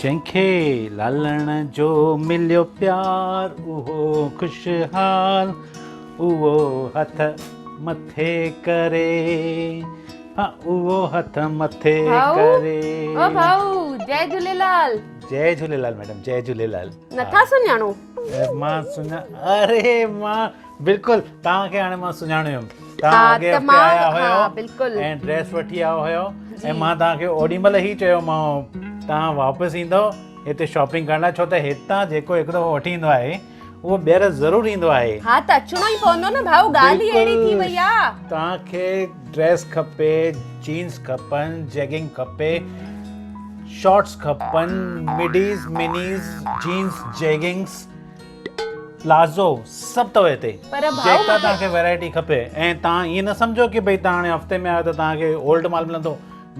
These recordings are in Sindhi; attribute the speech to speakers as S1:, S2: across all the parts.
S1: جنهن کي لالڻ جو مليو پيار اهو خوشحال اهو هٿ مٿي ڪري ها اهو هٿ مٿي ڪري.
S2: او ڀائو جئي جهوليلال.
S1: جئي جهوليلال ميڊم جئي جهوليلال.
S2: نٿا سڃاڻو؟
S1: مان سڃا اري مان بلڪل توهان کي هاڻي مان سڃاڻي ويم توهان اڳي هفتي آيا هيو ۽ ڊريس وٺي آيو هيو ۽ مان توهان کي اوڏي مهل ئي چيو مانو توهان واپس ايندو هتي شاپنگ ڪرڻ لاء ڇو ته هتان جيڪو هڪ دفعو وٺي ايندو آهي اهو ٻيهر ضرور ايندو آهي.
S2: ها ته اچڻو ئي پوندو نه ڀائو ڳالهه ئي اهڙي ٿي وئي آ.
S1: توهان کي ڊريس کپي جينز کپن جيگنگ کپي شارٽس کپن مڊيز منيز جينز جيگنگس پلازو سڀ اٿو هتي جيڪا توهان کي ويرائٽي کپي ۽ توهان ائين نه سمجهو ڪي ڀئي توهان هاڻي هفتي ۾ آيو ته توهان کي اولڊ مال ملندو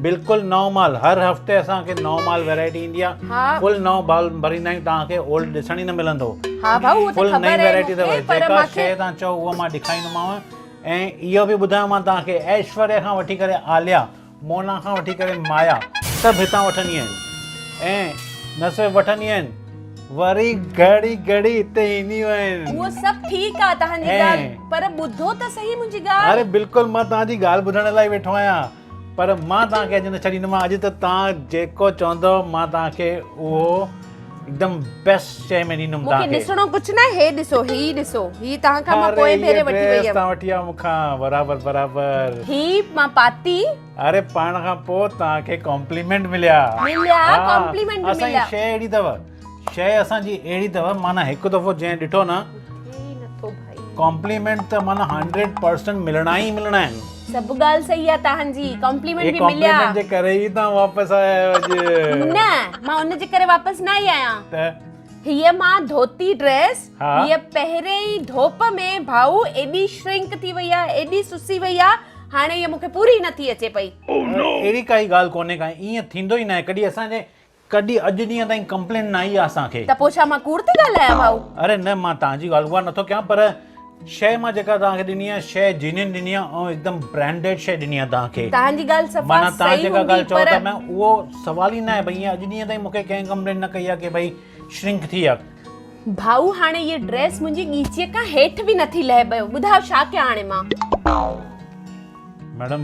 S1: بلڪل نئون مال هر هفتي اسان کي نئون مال ويرائٽي ايندي آهي فل نئون مال ڀريندا آهيون توهان کي اولڊ ڏسڻ ئي نه ملندو
S2: ها ڀائو اهو ته خبر آهي
S1: ويرائٽي اٿو جيڪا شيء توهان چئو اها مان ڏيکاريندومانو ۽ اهو به ٻڌايان مان توهان کي ايشوريا کان وٺي ڪري عاليا مونا کان وٺي ڪري مايا سڀ هتان وٺندي آهن ۽ نه صرف وٺندي آهن وري گهڙي گهڙي هتي اينديون آهن.
S2: اهو سڀ ٺيڪ آ توهان جي ڳالهه پر ٻڌو ته سهي منهنجي ڳالهه.
S1: اري بلڪل مان توهان جي ڳالهه ٻڌڻ لاء ويٺو آهيان پر مان توهان کي اڄ نه ڇڏيندومانو اڄ ته توهان جيڪو چوندؤ مان توهان کي اهو هڪدم بيسٽ شيء ۾ ڏيندم
S2: مون کي ڏسڻو ڪجهه ناهي هي ڏسو هي ڏسو هي توهان کان مان پوئين ڀيري وٺي وئي هيم.
S1: توهان وٺي آيو مون کان برابر برابر.
S2: هي مان پاتي.
S1: اري پائڻ کان پوء توهان کي ڪامپليمينٽ مليا.
S2: مليا ڪامپليمينٽ به مليا.
S1: اسان جي شيء اهڙي اٿو شيء اسان جي اهڙي اٿو معنيٰ هڪ دفعو جنهن ڏٺو نه ڪامپليمينٽ ته معنيٰ 100% ملڻا ئي ملڻا آهن.
S2: سڀ ڳالهه صحيح آ توهان جي ڪامپليمينٽ به مليا.
S1: ڪامپليمينٽ جي ڪري ئي توهان واپس آيا آهيو اڄ.
S2: نه مان ان جي ڪري واپس نه آئي آهيان.
S1: ته
S2: هيء مان ڌوتي ڊريس هيء پهرين ئي ڌوپ ۾ ڀائو ايڏي شرنڪ ٿي وئي آ ايڏي سسي وئي آ هاڻي هيء مون کي پوري نه ٿي اچي پئي.
S1: اهڙي ڪائي ڳالهه ڪونهي ڪا ائين ٿيندو ئي ناهي ڪڏهن اسان جي ڪڏهن اڄ ڏينهن تائين ڪمپلين نه آئي آ اسان کي.
S2: ته پوء ڇا مان ڪوڙ ٿي ڳالهايان ڀائو؟
S1: اري نه مان توهان جي ڳالهه اها نٿو ڪيان پر شيء مان جيڪا توهان کي ڏني آ شيء جينين ڏني آ ۽ هڪدم برانڊيڊ شيء ڏني آ توهان کي.
S2: توهان جي ڳالهه صفا
S1: معنيٰ توهان
S2: صحيح
S1: جيڪا
S2: هوندي
S1: ڳالهه چئو
S2: پر
S1: ٿا پيا اهو سوال ئي ناهي ڀئي ائين اڄ ڏينهن تائين مون کي ڪنهن ڪمپلين نه ڪئي آ ڪي ڀئي شرنڪ ٿي آ.
S2: ڀائو هاڻي هيء ڊريس منهنجي ڳيچيء کان هيٺ به نٿي لهي پيو ٻڌايو ڇا ڪيان هاڻي مان؟
S1: ميڊم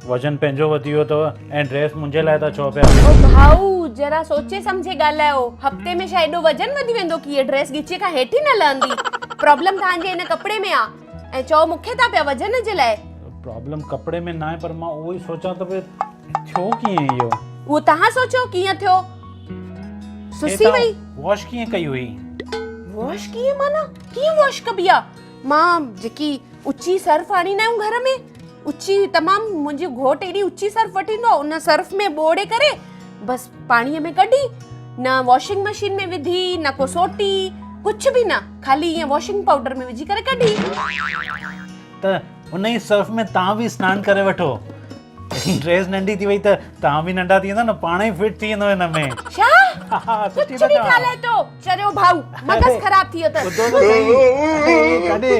S1: وزن پنهنجو وڌي ويو اٿو ۽ ڊريس منهنجي لاء ٿا چئو پيا.
S2: او ڀائو ذرا سوچي سمجهي ڳالهايو هفتي ۾ ڇا ايڏو وزن وڌي ويندو ڪي هيء ڊريس ڳچيء کان هيٺ ئي نه لهندي پرابلم توهان جي هن ڪپڙي ۾ آ ۽ چئو مون کي ٿا پيا وزن جي لاء.
S1: پرابلم ڪپڙي ۾ ناهي پر مان اهو ئي سوچان ٿو پيو ٿيو ڪيئن اهو.
S2: اهو توهان سوچيو ڪيئن ٿيو سسي وئي.
S1: واش ڪيئن ڪئي هئي؟
S2: واش ڪيئن معنيٰ ڪيئن واش ڪبي آ؟ مان جيڪي اچي سرف آڻيندا آهيون گهر ۾ اچي تمام منهنجي گهوٽ ايڏي اچي سرف وٺي ايندو آهي ان سرف ۾ ٻوڙي ڪري بس پاڻي ۾ ڪڍي نه واشنگ مشين ۾ وڌي نه ڪو سوٽي ڪجهه به نه خالي ائين واشنگ پائوڊر ۾ وجهي ڪري ڪڍي.
S1: ته ان ئي سرف ۾ تان به سنان ڪري وٺو. ڊريس ننڍي ٿي وئي ته توهان به ننڍا ٿي ويندا نه پاڻ ئي فٽ ٿي ويندو هن ۾.
S2: ڇا؟ ڪجهه به ڳالهائي ٿو چريو ڀائو مغز خراب ٿي ويو اٿس.
S1: ٻڌو ته سهي ڪاڏي.